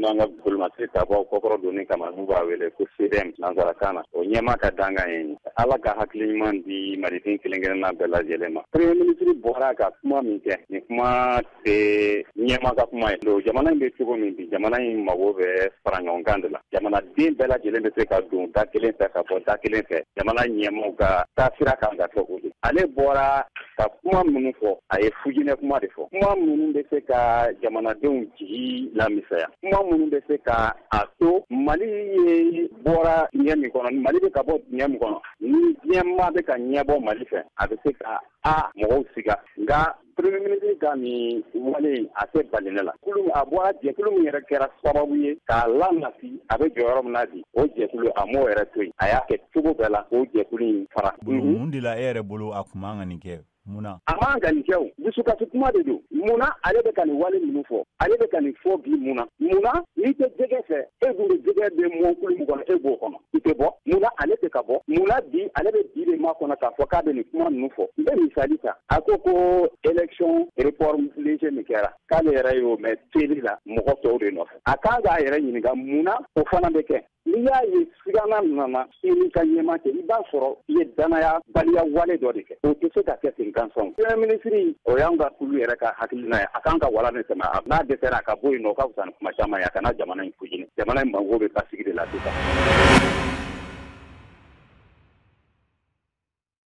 don an ka bolimafɛn tabaw kɔkɔrɔ donni kama, n'u b'a wele ko CDM nansarakan na, o ɲɛmaa ka dankan ye. Ala ka hakili ɲuman di Maliden kelen kelenna bɛɛ lajɛlen ma. Premier ministre bɔra ka kuma min kɛ, nin kuma tɛ ɲɛmaa ka kuma ye. Donc jamana in bɛ cogo min bi, jamana in mago bɛ fara ɲɔgɔn kan de la. Jamanaden bɛɛ lajɛlen bɛ se ka don da kelen fɛ ka bɔ da kelen fɛ. Jamana ɲɛmaaw ka taasira kan ka kɛ o de. Ale bɔra ka kuma minnu fɔ, a ye fujinɛ kuma de fɔ, kuma minnu bɛ se ka jamanadenw jigi lamisɛnya, kuma minnu bɛ se ka a to Mali ye bɔra dingɛ min kɔnɔ, Mali bɛ ka bɔ dingɛ min kɔnɔ, ni diɲɛmaa bɛ ka ɲɛbɔ Mali fɛ, a bɛ se ka a mɔgɔw siga. Nka premier ministre ka nin wale, a tɛ bali ne la. Kulu a bɔra, jɛkulu min yɛrɛ kɛra sababu ye k'a lanati a bɛ jɔyɔrɔ min na bi, o jɛkulu, a m'o yɛrɛ to yen. A y'a kɛ cogo bɛɛ la k'o jɛkulu in fara. Mun de la, e yɛrɛ bolo, a kun man ka nin kɛ? Mun na? A man ka nin kɛ. O dusukasi kuma de don. Munna ale bɛ ka nin wale ninnu fɔ? Ale bɛ ka nin fɔ bi mun na? Munna n'i tɛ jɛgɛ fɛ, e dun bɛ jɛgɛ bɛ mɔnkulu min kɔnɔ, e b'o kɔnɔ, i tɛ bɔ? Munna ale tɛ ka bɔ? Munna bi ale bɛ bi de ma kɔnɔ k'a fɔ k'a bɛ nin kuma ninnu fɔ? N bɛ misali ta. A ko ko élection report léger min kɛra, k'ale yɛrɛ y'o mɛn télé la mɔgɔ tɔw de nɔfɛ. A kan k'a yɛrɛ ɲininka munna o fana bɛ kɛ. N'i y'a ye sigana nana i n'i ka ɲɛmaa cɛ, i b'a sɔrɔ i ye danaya baliya wale dɔ de kɛ. O tɛ se ka kɛ ten gansan. Premier ministre, o y'an ka kulu yɛrɛ ka hakilina ye, a kan ka wala ni tɛmɛ. N'a dɛsɛra, a ka bɔ yen nɔ. O ka fisa ni kuma caman ye. A kana jamana in fujini. Jamana in mago bɛ basigi de la sisan.